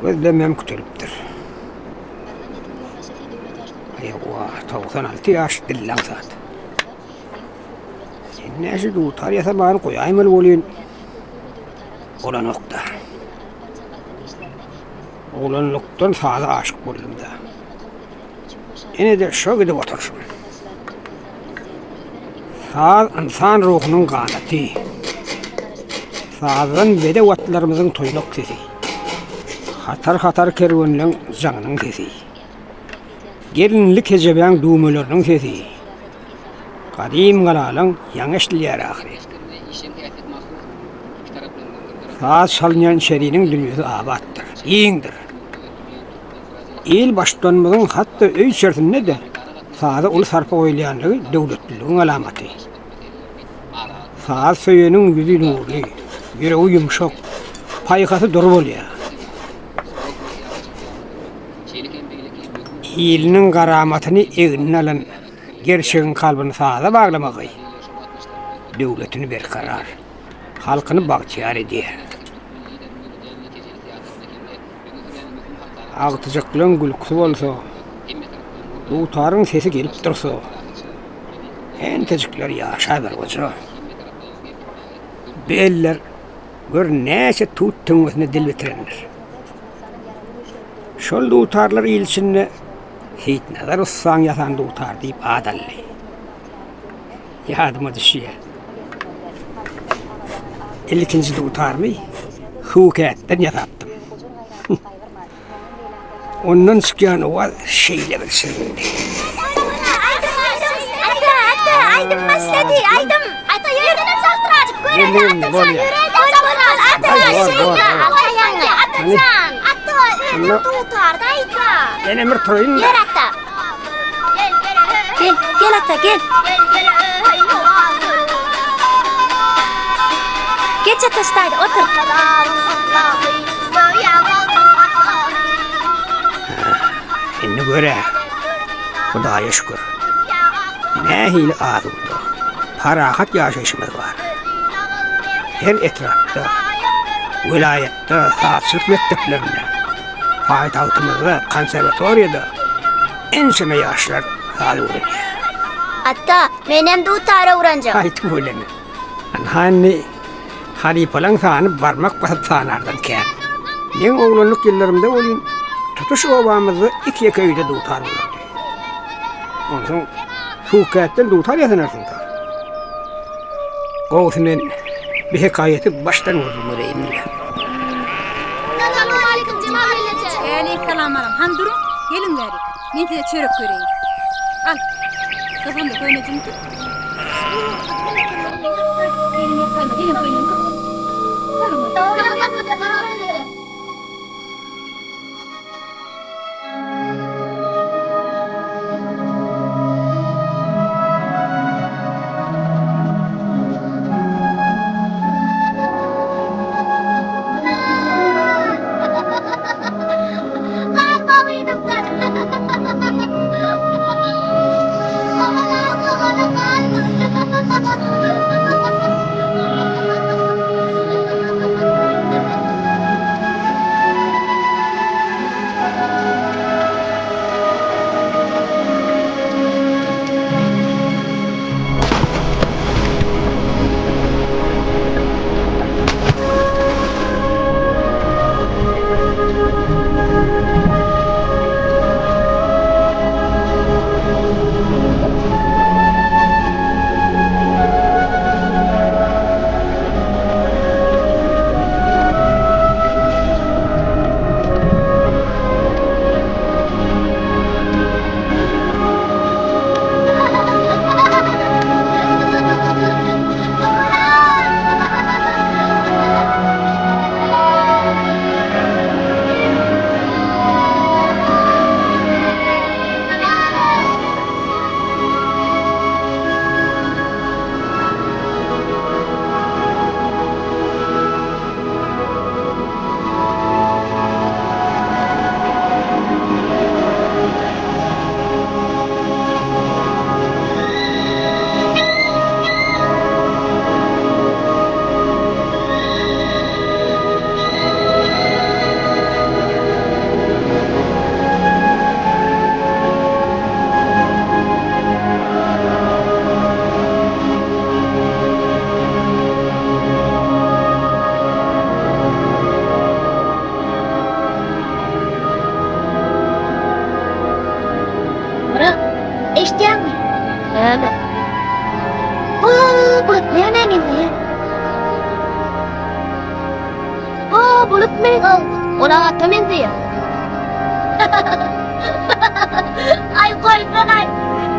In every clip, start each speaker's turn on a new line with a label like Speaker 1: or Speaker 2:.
Speaker 1: Gözlemem kütelipdir. Eýwa, 96 ýaş dillaň zat. Sen näşe dutar ýasamany goýaýmaly bolýan. Bolanok-da. Oglanlykdan saza aşyk boldum-da. Ine-de şo gidip oturyşym. Saz ynsan ruhunyň ganaty. Sazdan bedew atlarymyzyň toýnak sesi. Hatar-hatar kerwenleň jaňynyň sesi. Gelinli kejebäň düwmeleriniň sesi. Gadym galalaň ýaňy eşidilýär ahyry. Saz çalynýan içeriniň dünýesi abatdyr, giňdir. Il baştutanymyzyň hat-da öý içerisinde-de saza uly sarpa goýulýanlygy döwletliligiň alamaty. Saz söýeniň ýüzi nurly, ýüregi ýumşak, paýhasy dury bolýar. Iliniň garamatyny egnine alan gerçegiň kalbyny saza baglamagy döwletini berkarar, halkyny bagtyýar edýär. Agtyjaklaň gülküsi bolsa, dutaryň sesi gelip dursa, entejikler ýaşaber goja. Bu eller gör näçe tut töňňesine dil bitirendir. Şol dutarlar il içinde Seýitnazar ussaň ýasan dutary diýip at aldy. Ýadyma düşýär. Ilkinji dutarymy suwkätden ýasapdym. Ondan çykýan owaz şeýle bir şirindi.
Speaker 2: Ata, ata, aýdym başlady, aýdym. Ata, ýöresene çaltyrajyk, göreli, Atajan, ýöräýde çaltyrajyk. Ata, şeýle, ata, ýaňy, Atajan. Ata, özüň dutarda aýt-a.
Speaker 1: Ýene bir turaýyn.
Speaker 2: Ýör, ata. Gel, gel ata, gel. Geç ata şu taýda, otur.
Speaker 1: Indi gör-ä, Hudaýa şükür, nähili asuda, parahat ýaşaýşymyz bar. Her etrapda, welaýatda sazçylyk mekdeplerinde, paýtagtymyzda konserwatoriýada ençeme ýaşlar saz öwrenýär.
Speaker 2: Ata, menem dutar öwrenjek.
Speaker 1: Aý, tüweleme. Ynha indi halypalaň sany barmak basyp sanardan kän. Meň oglanlyk ýyllarymda welin tutuş obamyzda iki-ýeke öýde dutar bolardy. Onsoň suwkätden dutar ýasanarsyň-da. Gowusy men bu hekaýaty başdan gürrüň bereýin-le.
Speaker 2: Salowmaleýkim Jemal gelneje.
Speaker 3: Äleýksalam balam. Hany duruň, geliň bärik. Men size çörek bereýin. Al. Gyzgynda köýnejigini tut.
Speaker 2: bulutmy? Haw, ol ata meňzeýär. Aý, goýsanaý,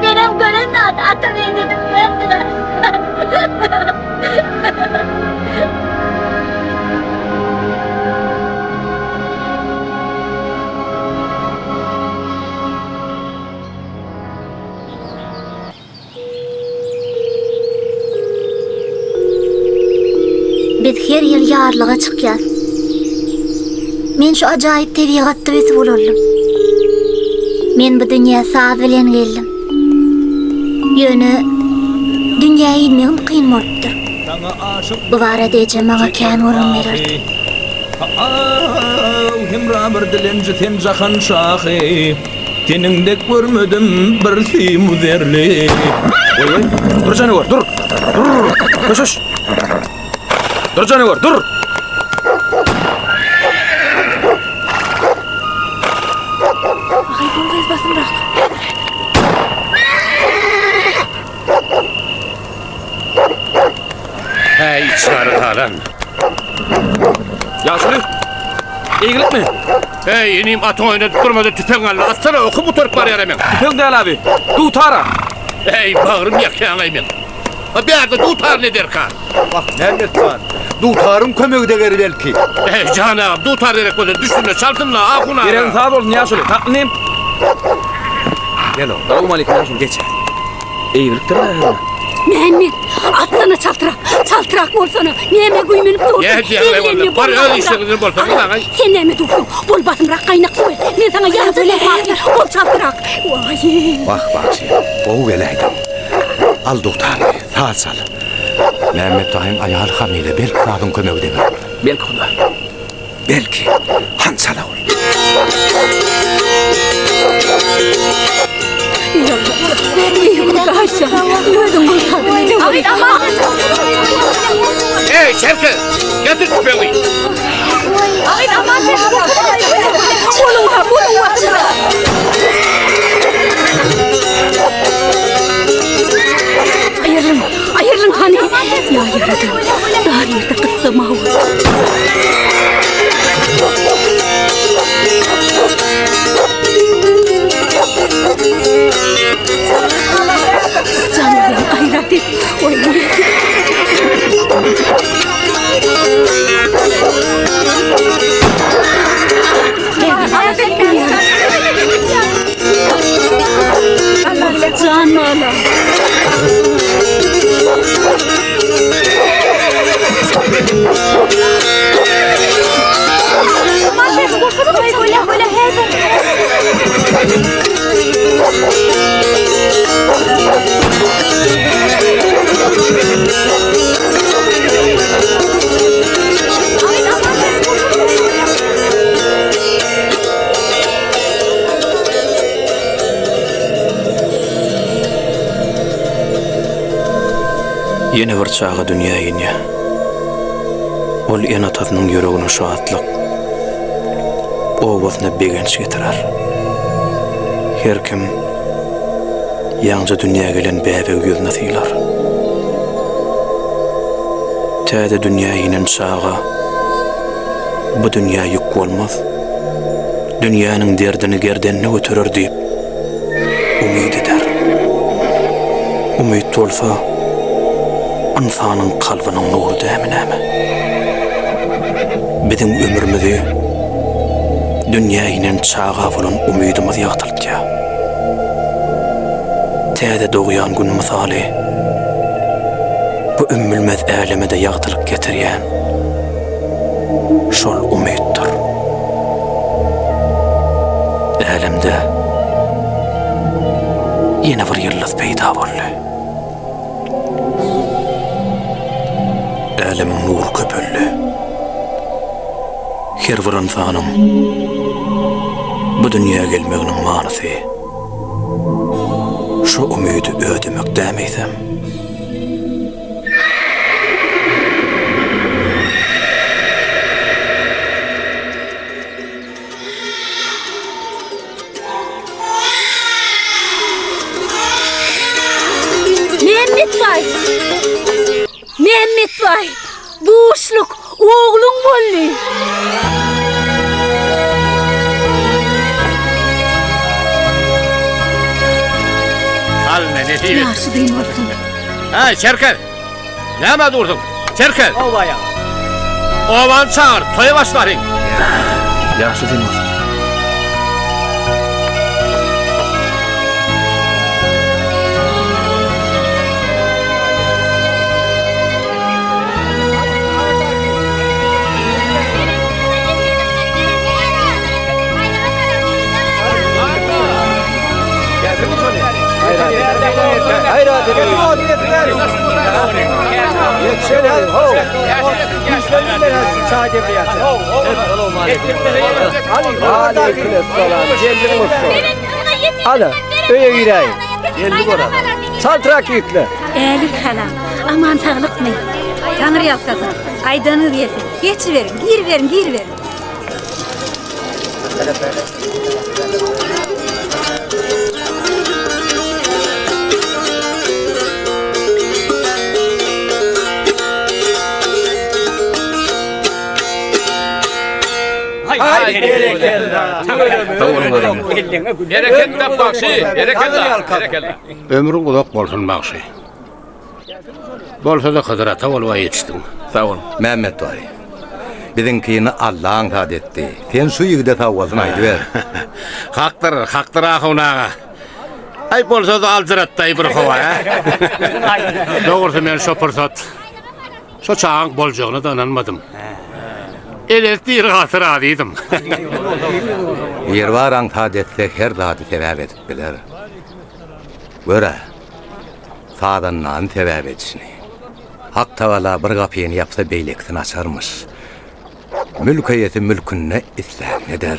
Speaker 2: menem gören zady ata meňzedip berdiler.
Speaker 4: Biz her ýyl ýarlyga çykýas. Men şu ajaýyp tebigatda ösüp ulaldym. Men bu dünýä saz bilen geldim. Ýöne dünýä inmegim kyn bolupdyr. Bu barada ejem maňa kän gürrüň bererdi.
Speaker 5: Hemra bir dilenji sen jahan şahy. Seniň dek görmedim bir simu zerli.
Speaker 6: Goý, goý. Dur janawar, dur. Dur. Köşeş. Dur janawar, dur.
Speaker 3: Aý, bol gyz basymrak.
Speaker 7: Häý, içgary galan.
Speaker 6: Ýaşuly. Eýgilikmi?
Speaker 7: Häý, inim, atyňy oýnadyp durma-da, tüpeň al-la, atsana, okum gutaryp barýar-a meň.
Speaker 6: Tüpeň däl abi, dutara.
Speaker 7: Häý, bagrym ýakýaň-aý meň. A bärde dutar ne derkar?
Speaker 8: Wah, Mämmet jan, dutaryň kömegi deger belki.
Speaker 7: Häý, jan agam, dutar gerek bolsa, düşsün-de, çalsyn-la, ahun aga.
Speaker 6: Geregiň saz bolsun, ýaşuly. Tatly inim.
Speaker 8: Gel oglum.
Speaker 6: Salowmaleýkim, ýaşuly.
Speaker 8: Geç.
Speaker 6: Eýgilikdir-ä.
Speaker 3: Mämmet, atsana çaltrak, çaltrak bolsana. Näme güýmenip dursuň?
Speaker 7: Näme diýýäň-leý onda? Bar öz işiňizden bolsaňyz aňaý.
Speaker 3: Sen näme dursuň? Bol basymrak gaýnak suw el. Men saňa ýaňja ýapyp, bol çaltrak. Waý.
Speaker 8: Wah, bagşy, gowy geläýdiň. Al dutaryňy, saz çal. Mämmet daýyň aýaly hamyla, belki sazyň kömegi deger.
Speaker 6: Belki huda.
Speaker 8: Belki, han çala ol.
Speaker 7: Eý, Şerke, getir tüpeňi.
Speaker 3: Aýrylyň, aýrylyň hany. Ýa ýaradan, dar ýerde gyssama. Jan balam gaýrat et. Oý. Jan balam.
Speaker 6: Ýene bir çaga dünýä inýär. Ol ene-atasynyň ýüregine şatlyk, obasyna begenç getirer. Her kim ýaňja dünýä gelen bäbegi ýüzüne sylar. Täze dünýä inen çaga bu dünýä ýük bolmaz, dünýäniň derdini gerdenine göterer diýip umyt eder. Umyt bolsa ynsanyň kalbynyň nury dämi näme? Biziň ömrümizi dünýä inen çaga bolan umydymyz ýagtyltýar. Täze dogýan Gün mysaly bu ümmülmez äleme-de ýagtylyk getirýän şol umytdyr. Älemde ýene bir ýyldyz peýda boldy. Älemiň nury köpeldi. Her bir ynsanyň bu dünýä gelmeginiň manysy şu umydy ödemek dämi eýsem?
Speaker 3: Mämmet baý! Mämmet baý! Buşluk, ogluň boldy!
Speaker 7: Nesip etsin.
Speaker 3: Ýagşy dyn bolsun.
Speaker 7: Häý, Çerkez! Nämä dursuň? Çerkez! Obaýa. Obany çagyr, toýa başlalyň.
Speaker 6: Ýagşy dyn bolsun.
Speaker 1: Ana, öýe giräýiň. Geldi bolar. Çaltrak ýükle.
Speaker 3: Älik halam, aman saglykmy? Taňry ýalkasyn. Aýdanyňyz gelsin. Geçiberiň, giriberiň, giriberiň.
Speaker 7: Berekella bagşy, berekella, berekella. Ömrüň uzak bolsun bagşy. Bolsa-da Hydyr ata bolup-a ýetişdiň.
Speaker 6: Sag bol.
Speaker 8: Mämmet baý, biziňkini Alla aňsat etdi. Sen şu ýigide sag bolsun aýdyber.
Speaker 7: Hakdyr, hakdyr ahun aga. Aý bolsa-da aljyratdy-aý bir howa, hä? Dogrusy men şo pursat şo çagaň boljagyna-da ynanmadym. El-el diri galsa razydym.
Speaker 8: Biribar aňsat etse her zady sebäp edip biler. Gör-ä, sazandany sebäp edişini. Hak Tagala bir gapyny ýapsa beýlekisini açarmyş. Mülk eýesi mülkünde islänini eder.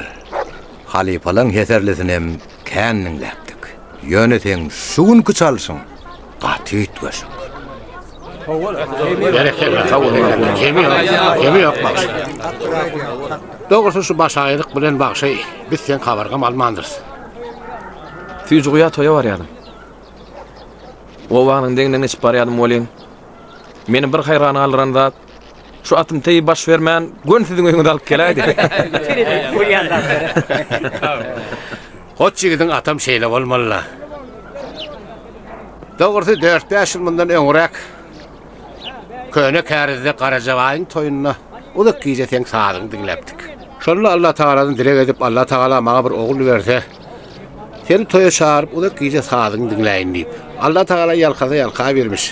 Speaker 8: Halypalaň heserlisinem kän diňläpdik. Ýöne seň şu günki çalşyň gaty üýtgeşik.
Speaker 7: Berekella, sag boluň. Kemi ýok, kemi ýok bagşy. Dogrusy şu başaýlyk bilen bagşy biz seň habaryňam almandyrys.
Speaker 5: Süýji guýa toýa barýardym. Obanyň deňinden geçip barýardym welin, meni bir haýran galdyran zat, şu atym teý baş bermän, göni siziň öýüňize alyp geläýdi.
Speaker 7: Goç ýigidiň atam şeýle bolmaly-la. Dogrusy, dört-bäş ýyl mundan öňräk Köne Kärizde Garajabaýyň toýunda uzak gije seň sazyňy diňläpdik. Şonda Allatagaladan dileg edip, Allatagala maňa bir ogul berse, seni toýa çagyryp, uzak gije sazyňy diňläýin diýip. Allatagala ýalkasa ýalkabermiş.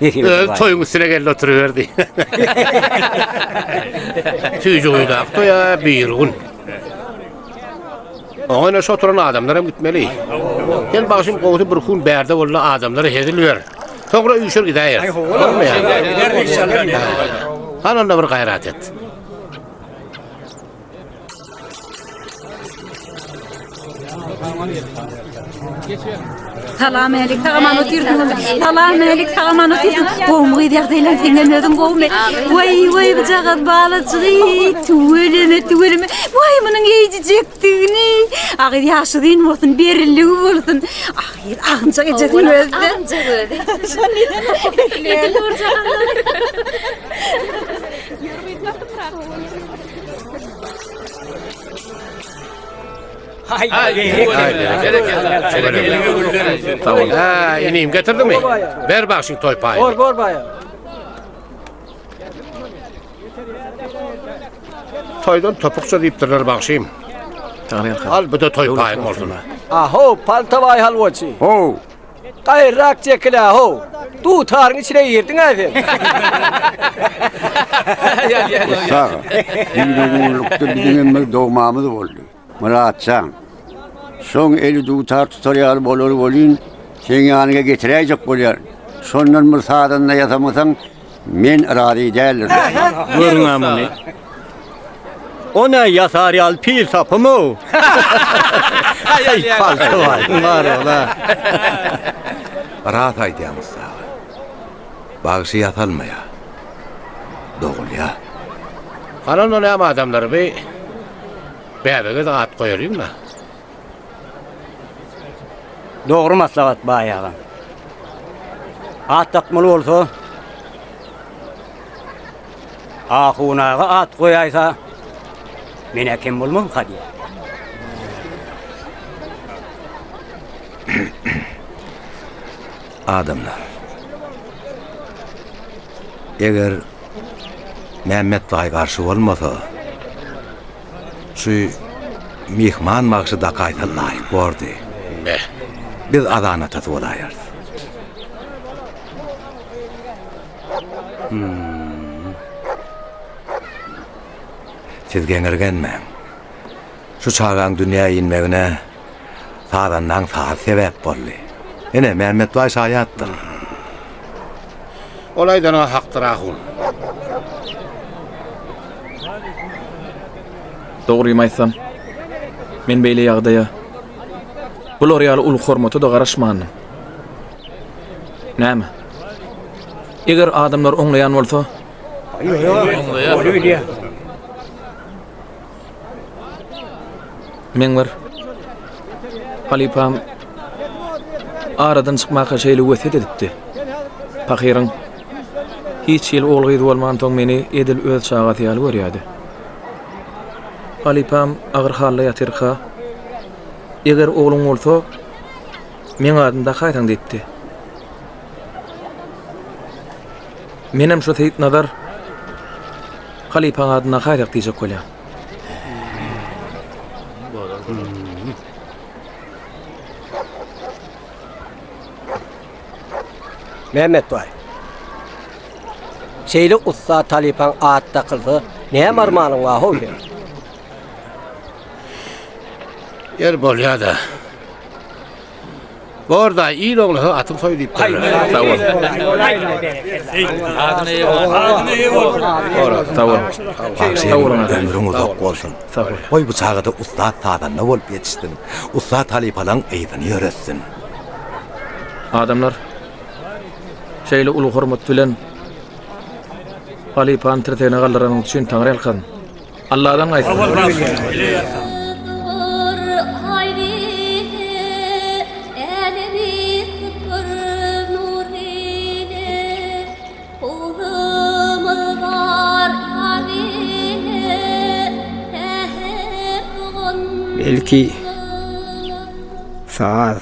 Speaker 7: Özi toýuň üstüne geldi oturyberdi. Süýji guýudaky toýa birigün. Oňa ine şu oturan adamlar hem gitmeli. Sen bagşym gowusy bir kun bärde bolda adamlara hezil ber. Soňra üýşer gidäýeris. Hany onda bir gaýrat et.
Speaker 3: Salam älik, sagaman otyrsyňyz. Salam älik, sagaman otyrsyň. Gowmy gyz ýagdaýlaň, seňem özüň gowmy? Waý, waý, bujagaz balajygy, tüweleme, tüweleme. Waý, munuň eýjejekdigini. A gyz ýaşy uzyn bolsun, berilligi bolsun. A gyz, agynjak ejesiniň özi-de.
Speaker 2: Agynjak özi. Edil nurjahanlar.
Speaker 7: Hä, inim getirdiňmi? Ber bagşyň toý paýyny.
Speaker 1: Bor, bor baýa.
Speaker 7: Toýdan topukça diýipdirler bagşym. Al, bu-da toý paýyň bolsun.
Speaker 1: Ahow, Paltabaý halwaçy.
Speaker 9: How.
Speaker 1: Gaýrak çekil-ä-how! Dutaryň içine girdiň-ä sen!
Speaker 9: Ussa aga, düýn-öňňunlukda biziňem bir dogmamyz boldy. Myratjan, şoň eli dutar tutar ýaly bolar welin, seň ýanyňa getiräýjek bolýar. Şondan bir sazanda ýasamasaň, men razy däldirin.
Speaker 10: Görüň-ä muny. O nä ýasar ýaly pil sapymy-ow? Aý, paltabaý, bar ol-a.
Speaker 8: Ras aýdýaň ussa aga. Bagşy ýasalmaýar. Dogulýar.
Speaker 7: Hany onda näme adamlar bi bäbege-de at goýalyň-da.
Speaker 10: Dogry maslahat baý aga. At dakmaly bolsa Ahun aga at goýaýsa men-ä kem bolmamka diýýän.
Speaker 8: Adamlar. Eger Mämmet baý garşy bolmasa, şu myhman bagşy dakaýsa laýyk bordy.
Speaker 7: Beh.
Speaker 8: Biz azan atasy bolaýarys. Hmm. Siz geňirgenmäň. Şu çagaň dünýä inmegine sazandaň sazy sebäp boldy. Ine, Mämmetbaý şaýatdyr.
Speaker 7: Ol aýdanyňa hakdyr, ahun.
Speaker 5: Dogrymy aýtsam, men beýle ýagdaýa, bular ýaly uly hormata-da garaşmandym. Näme? Eger adamlar oňlaýan bolsa.
Speaker 1: Oňlaýar.
Speaker 5: Meň bir halypam aradan çykmaka şeýle wesýet edipdi. Pahyryň hiç hili ogul-gyzy bolmansoň meni edil öz çagasy ýaly görýärdi. Halypam agyr halda ýatyrka, Eger ogluň bolsa, meň adymy dakaýsaň diýipdi. Menem şu Seýitnazar halypaň adyna haýrak diýjek bolýan.
Speaker 10: Mehmet baý. Şeýle ussat halypaň at dakylsa, näme armanyň bar how seň?
Speaker 7: Ýer bolýa-da. Bor-da, il ogly atyň soý diýipdirler.
Speaker 5: Sag bol. Sag bol.
Speaker 8: Bagşy ömrüň uzak bolsun.
Speaker 5: Sag bol.
Speaker 8: Goý bu çagada ussat sazanda bolup ýetişsin. Ussat halypalaň yzyny ýöretsin.
Speaker 5: Adamlar şeýle uly hormat bilen halypany tirsegine galdyranyňyz üçin taňryýalkasyn. Alladan gaýtsyn.
Speaker 1: Belki saz,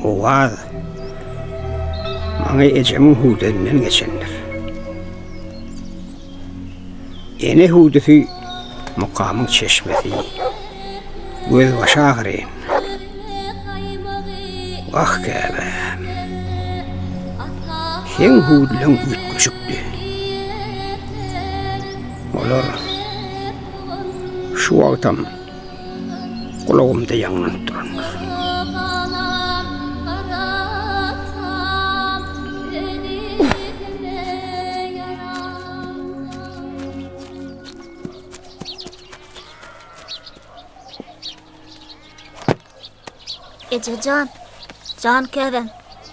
Speaker 1: owaz maňa ejemiň hüwdüsinden geçendir. Ene hüwdüsi mukamyň çeşmesi, gözbaşy ahyryn. Wah, käbäm! Seň hüwdüleň üýtgeşikdi. Olar şu wagtam gulagymda ýaňlanyp durandyr.
Speaker 4: Eje jan, jan käbäm,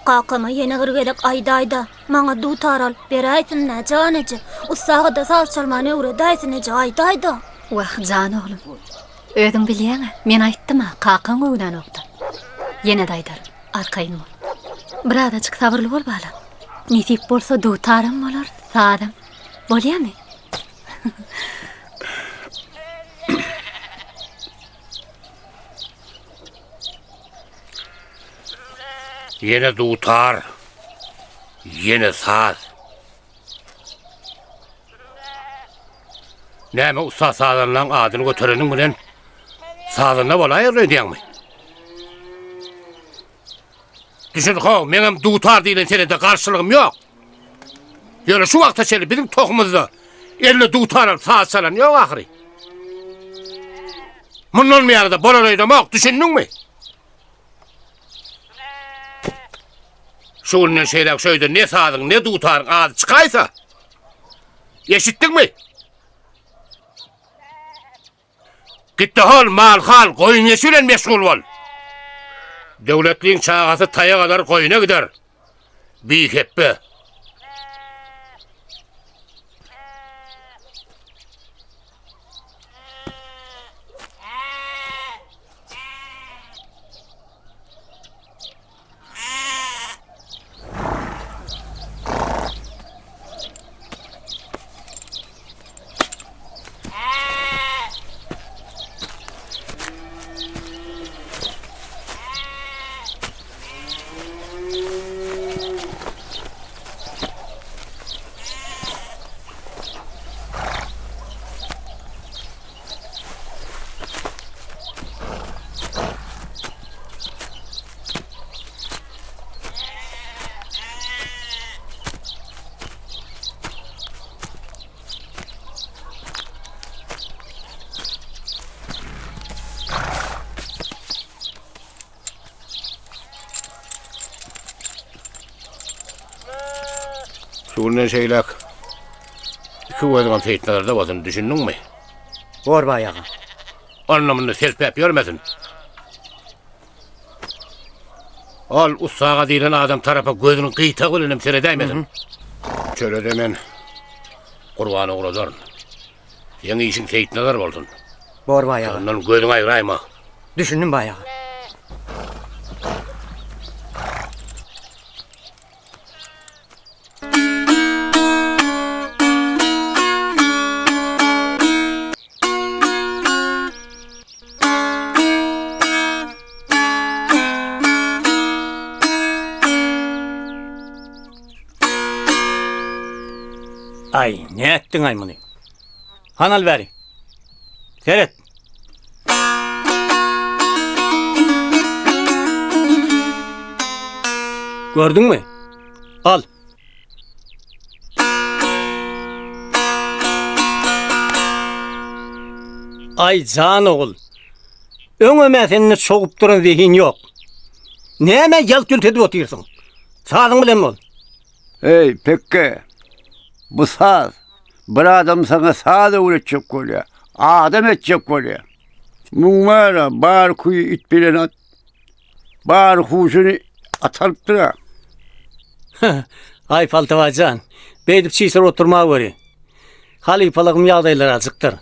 Speaker 4: kakama ýene bir gezek aýdaý-da, maňa dutar alyp beräýsin-dä, jan eje, ussaga-da saz çalmany öwredäýsin eje, aýdaý-da.
Speaker 3: Wah, jan oglum, özüň bilýäň-ä, men aýtdym-a, kakaň öwrenokdy. Ýene-de aýdaryn, arkaýyn bol. Birazajyk sabyrly bol, balam. Nesip bolsa dutaram bolar, sazam. Bolýamy?
Speaker 7: Ýene dutar, ýene saz. Näme ussat sazanlaň adyny götereniň bilen sazanda bolaýar öýdýäňmi? Düşün how, meňem dutar diýlen senede garşylygym ýok. Ýöne şu wagta çenli biziň tohumyzda eline dutar alyp saz çalan ýok ahyry. Mundan buýana-da bolar öýdemok, düşündiňmi? Şu günden şeýläk şu öýde ne sazyň, ne dutaryň ady çykaýsa, eşitdiňmi? Git-de hol, mal-hal, goýun-geçi bilen meşgul bol. Döwletliň çagasy taýak alar, goýuna gider. Bihepbe. Şu günden şeýläk iki gözüňem Seýitnazarda bolsun, düşündiňmi?
Speaker 10: Bor baý aga.
Speaker 7: Onda-munda selpäp ýörmesin. Ol ussaga diýlen adam tarapa gözüniň gyýtagy bilenem seredäýmesin. Çöle-de men Gurbany ugradaryn. Seň işiň Seýitnazar bolsun.
Speaker 10: Bor baý aga.
Speaker 7: Ondan gözüňi aýraýma.
Speaker 10: Düşündim baý aga. Aý, nätdiň-aý muny? Hany al bäri. Seret. Gördüňmi? Al. Aý, jan ogul. Öňem-ä sende çogup duran zehin ýok. Näme ýalt-ýult edip otyrsyň? Sazyň bilen bol.
Speaker 9: Eý, pekge! Bu saz. Bir adam saňa saz öwretjek bolýar, adam etjek bolýar. Muň bar-a, bar küýi it bilen at. Bar huşuny at alypdyr-a.
Speaker 10: Aý, Paltabaý jan, beýdip çişirip oturmaweri. Halypalygym ýagdaýlary açykdyr.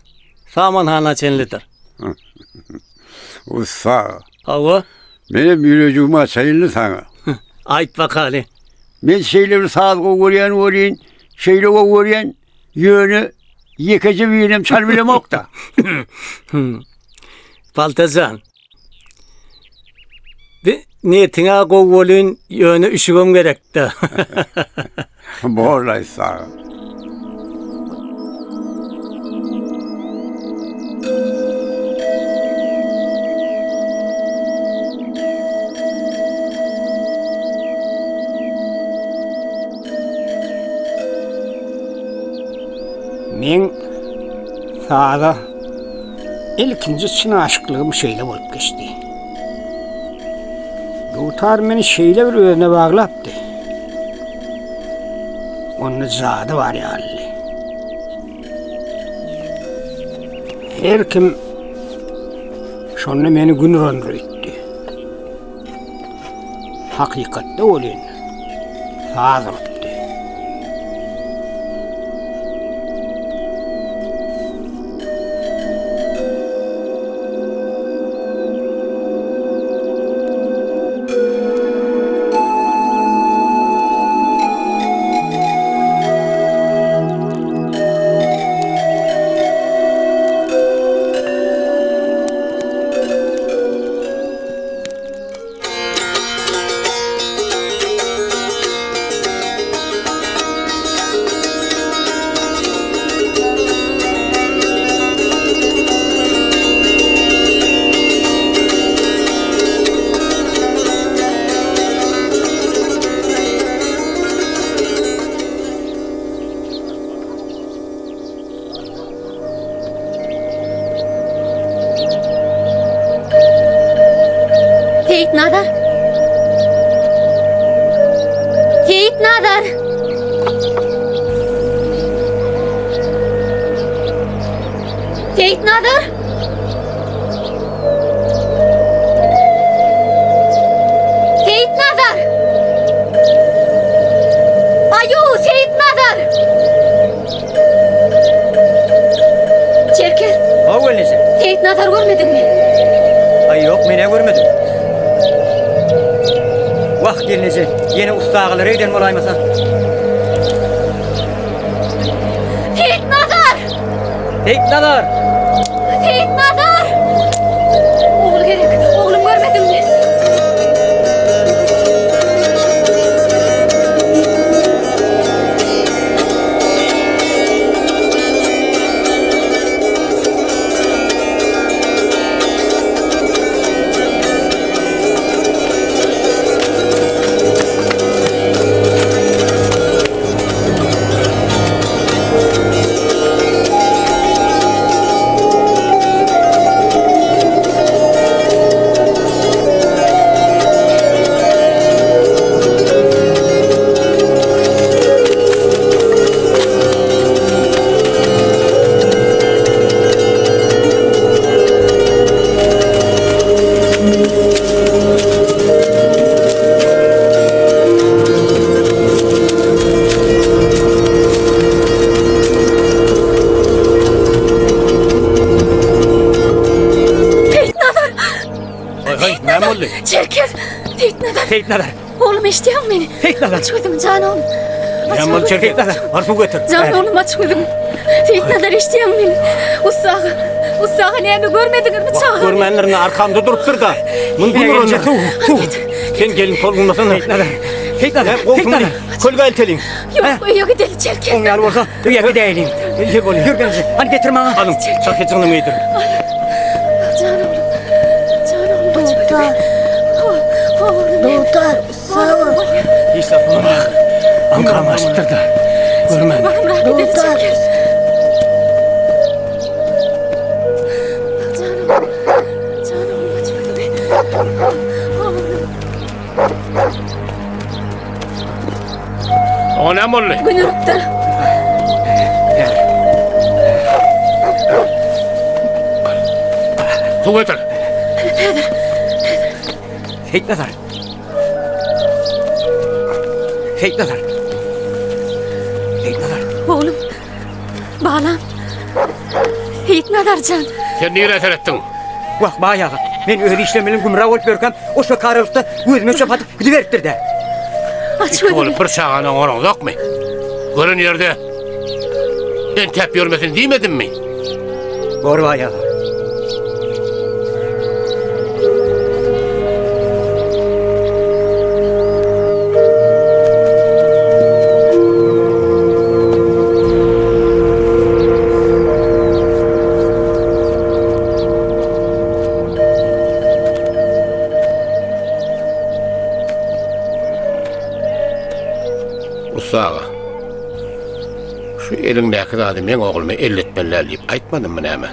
Speaker 10: Samanhana çenlidir.
Speaker 9: Ussa.
Speaker 10: Hawa.
Speaker 9: Menem ýürejigimi açaýynly saňa.
Speaker 10: Aýt bakaly.
Speaker 9: Men şeýle bir saz gowy görýän welin, şeýle gowy görýän, ýöne ýekeje birinem çalyp bilemok-da.
Speaker 10: Paltajan. Bi niýetiň-ä gowy welin, ýöne üşügem gerekde.
Speaker 9: Borlaý sag.
Speaker 1: Meň saza ilkinji çyn aşyklygym şeýle bolup geçdi. Dutar meni şeýle bir özüne baglapdy. Onda jady bar ýalydy. Her kim şonda meni gün urandyr öýtdi. Hakykatda welin saz urupdy.
Speaker 2: Seýitnazar! Seýitnazar! Seýitnazar! Seýitnazar! Aýu, Seýitnazar! Çerkez.
Speaker 10: Haw gelneje.
Speaker 2: Seýitnazar görmediňmi?
Speaker 10: Aý ýok, men-ä görmedim. Wah, gelneje, ýene ussa agalara giden bolaýmasa.
Speaker 2: Seýitnazar!
Speaker 10: Seýitnazar!
Speaker 2: Seýitnazar! Ogul gerek, oglum görmediňmi?
Speaker 10: Näme boldy?
Speaker 3: Çerkez! Seýitnazar!
Speaker 1: Seýitnazar!
Speaker 3: Oglum eşidýäňmi meni?
Speaker 1: Seýitnazar!
Speaker 3: Aç gözüňi jan oglum.
Speaker 10: Näme boldy Çerkez? Bar suw getir.
Speaker 3: Jan oglum aç gözüňi. Seýitnazar eşidýäňmi meni? Ussa aga, ussa aga näme görmediňizmi çagany?
Speaker 10: Görmändirin arkamda durupdyr-da. Muny gün uranda.
Speaker 1: Suw, suw.
Speaker 10: Sen gelin tolgunmasana.
Speaker 1: Seýitnazar! Seýitnazar!
Speaker 10: Gowsuny kölge elteliň.
Speaker 3: Ýok, öýe gideli Çerkez.
Speaker 1: Oň ýaly bolsa öýe gidäýeliň.
Speaker 10: Ýer bolýar.
Speaker 1: Ýür gelin. Hany getir maňa.
Speaker 10: Alyň, çakyjygyny geýdir.
Speaker 3: Jan oglum. Jan oglum.
Speaker 4: Dutar. Dutar, sag ol.
Speaker 10: Hiç zat bolanok. Aňkam aşypdyr-da. Görmän.
Speaker 4: Dutar.
Speaker 3: Jan oglum. Jan oglum aç gözüňi. Oglum.
Speaker 7: Oňa näme boldy?
Speaker 3: Gün urupdyr.
Speaker 7: Suw getir.
Speaker 3: Häzir.
Speaker 1: Seýitnazar. Seýitnazar. Seýitnazar.
Speaker 3: Oglum. Balam. Seýitnazar jan.
Speaker 7: Sen nirä seretdiň?
Speaker 1: Wah, baý aga, men öz işlerim bilen gümra bolup ýörkäm, o şokaralykda gözüme çöp atyp gidiberipdir-dä.
Speaker 3: Aç
Speaker 7: Iki
Speaker 3: gözüňi.
Speaker 7: bolup bir çagany oňaraňzokmy? Gören ýerde entäp ýörmesin diýmedimmi?
Speaker 1: Bor baý aga.
Speaker 7: Ussa aga, şu eliňdäki zady meň ogluma elletmeli däl diýip aýtmadymmy näme?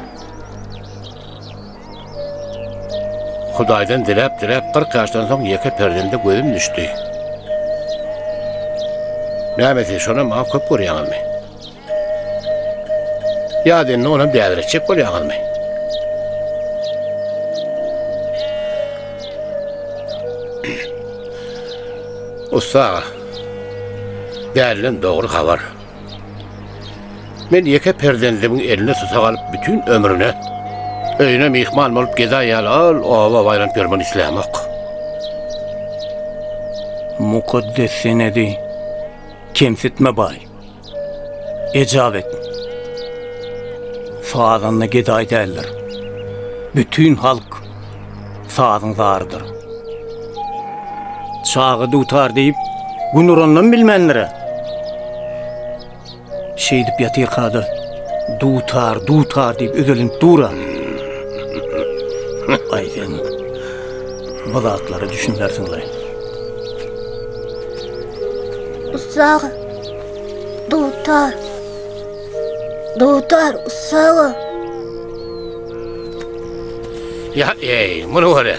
Speaker 7: Hudaýdan diläp-diläp 40 ýaşdan soň ýeke perzende gözüm düşdi. Näme siz şonam maňa köp görýäňizmi? Ýa-da indi onam däliretjek bolýaňyzmy? Ussa aga, däliden dogry habar. Men ýeke perzendimiň eline susak alyp bütin ömrüne öýüne myhman bolup gedaý ýaly ol oba baýlanyp ýörmeni islämok.
Speaker 10: Mukaddes senedi kemsitme baý. Ejap et. Sazanda gedaý däldir. Bütin halk sazyň zarydyr. Çaga dutar diýip, gün uranynam bilmändir-ä. Şeýdip ýatyrka-da, dutar, dutar diýip özelenip dur-a. Aý sen bu zatlara düşünmersiň-laý.
Speaker 4: Ussa aga, dutar. Dutar, ussa aga.
Speaker 7: Ýa, eý, muny gör-ä.